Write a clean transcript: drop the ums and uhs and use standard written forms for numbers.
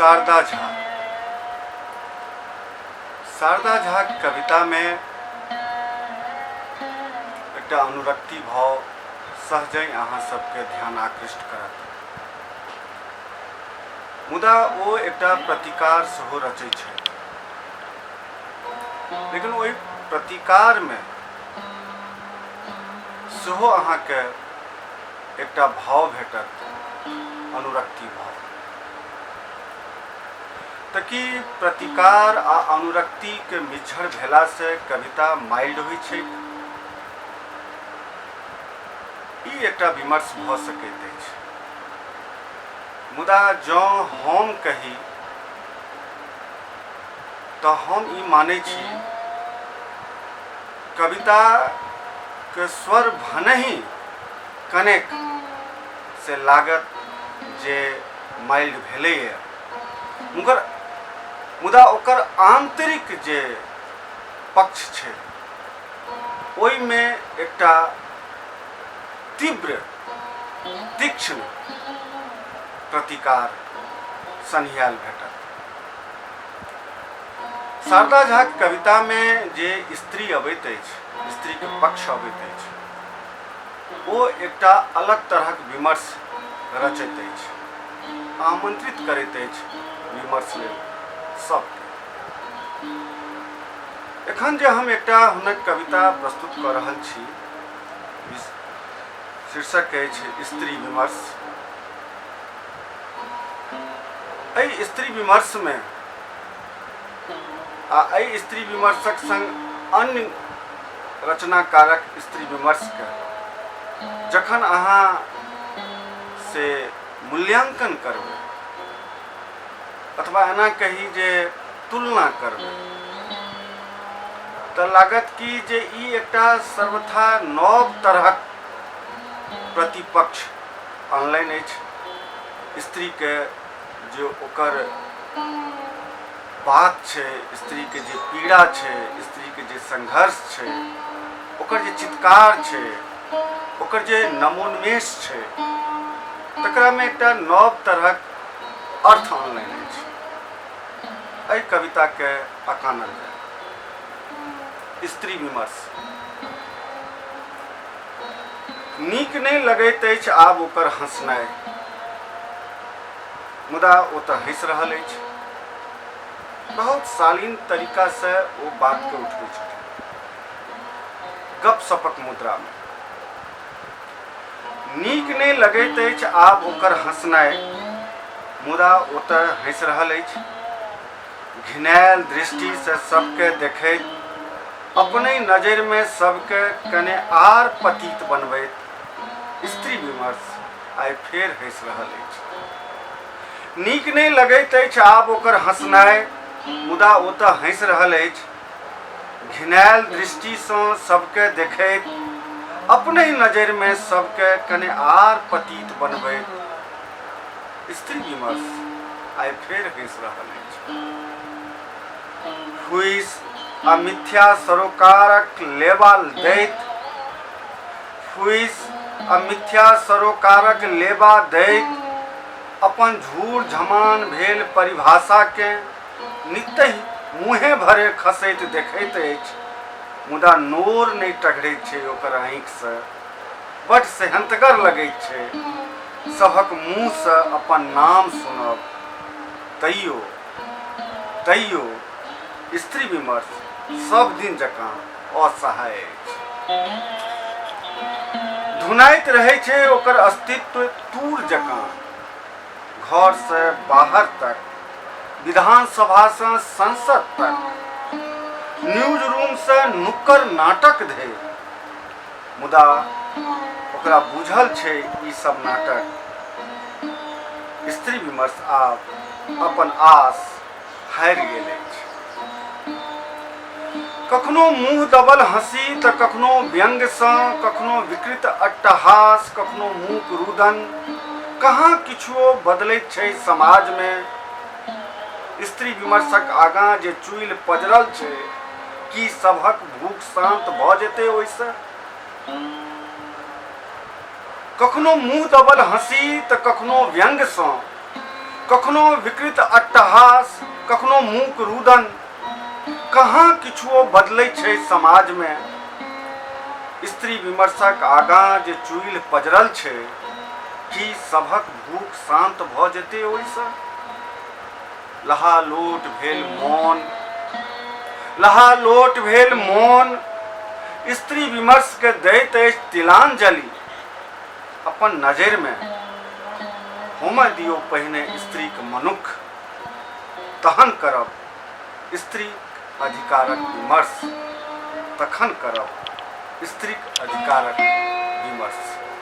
शारदा झा। शारदा झाक कवितामे एकटा अनुरक्ति भाव सहजहि अहाँ सबके ध्यान आकृष्ट करत, मुदा ओ एकटा प्रतिकार सेहो रचै छथि, लेकिन ओहि प्रतिकारमे सेहो अहाँके एकटा भाव भेटत, अनुरक्ति भाव। तऽ की प्रतिकार आ अनुरक्तिके मिज्झर भेलासँ कविता माइल्ड होइ छै? ई एकटा विमर्श भऽ सकैत अछि। मुदा जँ हम कही तऽ हम ई मानै छी, कविताके स्वर भनहि कनेक से लागत जे माइल्ड भेलैए मुगर, मुदा ओकर आन्तरिक जे पक्ष छै ओहिमे एकटा तीव्र तीक्ष्ण प्रतिकार सन्हियाल भेटत। शारदा झाक कवितामे जे स्त्री अबैत अछि, स्त्रीके पक्ष अबैत अछि, ओ एकटा अलग तरहक विमर्श रचैत अछि, आमंत्रित करैत अछि विमर्श लेल सबके। एखन जे हम एकटा हुनक कविता प्रस्तुत कऽ रहल छी, शीर्षक अछि स्त्री विमर्श। एहि स्त्री विमर्शमे आ एहि स्त्री विमर्शक संग अन्य रचनाकारक स्त्री विमर्शके जखन अहाँ से मूल्यांकन करबै अथवा एना कही जे तुलना करबै, तऽ लागत कि जे ई एकटा सर्वथा नव तरहक प्रतिपक्ष अनलनि अछि। स्त्रीके जे ओकर बात छै, स्त्रीके जे पीड़ा छै, स्त्रीके जे संघर्ष छै, ओकर जे चित्कार छै, ओकर जे नमोन्मेष छै, तकरामे एकटा नव तरहक अर्थ अनलनि अछि। एहि कविताके अकानल जाय। स्त्री विमर्श। नीक नहि लगैत अछि आब ओकर हँसनाइ, मुदा ओ तऽ हँसि रहल अछि। बहुत शालीन तरीकासँ ओ बातके उठबै छथिन, गपशपक मुद्रामे। नीक नहि लगैत अछि आब ओकर हँसनाइ, मुदा ओ तऽ हँसि रहल अछि। घिनायल दृष्टिसँ सबके देखैत, अपने नजरिमे सबके कने आर पतित बनबैत स्त्री विमर्श आइ फेर हँसि रहल अछि। नीक नहि लगैत अछि आब ओकर हँसनाइ, मुदा ओ तऽ हँसि रहल अछि। घिनायल दृष्टिसँ सबके देखैत, अपने नजरिमे सबके कने आर पतित बनबैत स्त्री विमर्श आइ फेर हँसि रहल अछि। फूसि आ मिथ्या सरोकारक लेबा दैत, फूसि आ मिथ्या सरोकारक लेबा दैत अपन झूर झमान भेल परिभाषाकेँ नित्तहि मुँहे भरे खसैत देखैत अछि, मुदा नोर नहि टघरैत छै ओकर आँखिसँ। बड्ड सेहन्तगर लगैत छै सभक मुँहसँ अपन नाम सुनब। तैयो तैयो स्त्री विमर्श सभ दिन जकाँ असहाय अछि। धुनाइत रहै छै ओकर अस्तित्व तूर जकाँ, घरसँ बाहर तक, विधानसभासँ संसद तक, न्यूज रूमसँ नुक्कड़ नाटक धरि। मुदा ओकरा बुझल छै ई सब नाटक। स्त्री विमर्श आब अपन आस हारि गेल अछि। कखनो मुँह दबल हँसी तऽ कखनो व्यंग्यसँ, कखनो विकृत अट्टहास, कखनो मूक रुदन। कहाँ किछुओ बदलैत छै समाजमे। स्त्री विमर्शक आगाँ जे चुइल पजरल छै, की सभक भूख शान्त भऽ जेतै ओहिसँ? कखनो मुँह दबल हँसी तऽ कखनो व्यंग्यसँ, कखनो विकृत अट्टहास, कखनो मूक रुदन। कहाँ किछुओ बदलै छै समाजमे। स्त्री विमर्शक आगाँ जे चूल्हि पजरल छै, की सभक भूख शान्त भऽ जेतै ओहिसँ? लहालोट भेल मोन, लहालोट भेल मोन स्त्री विमर्शके दैत अछि तिलांजलि। अपन नजरिमे होमय दियौ पहिने स्त्रीक मनुक्ख, तहन करब स्त्रीक अधिकारक विमर्श, तखन करब स्त्रीक अधिकारक विमर्श।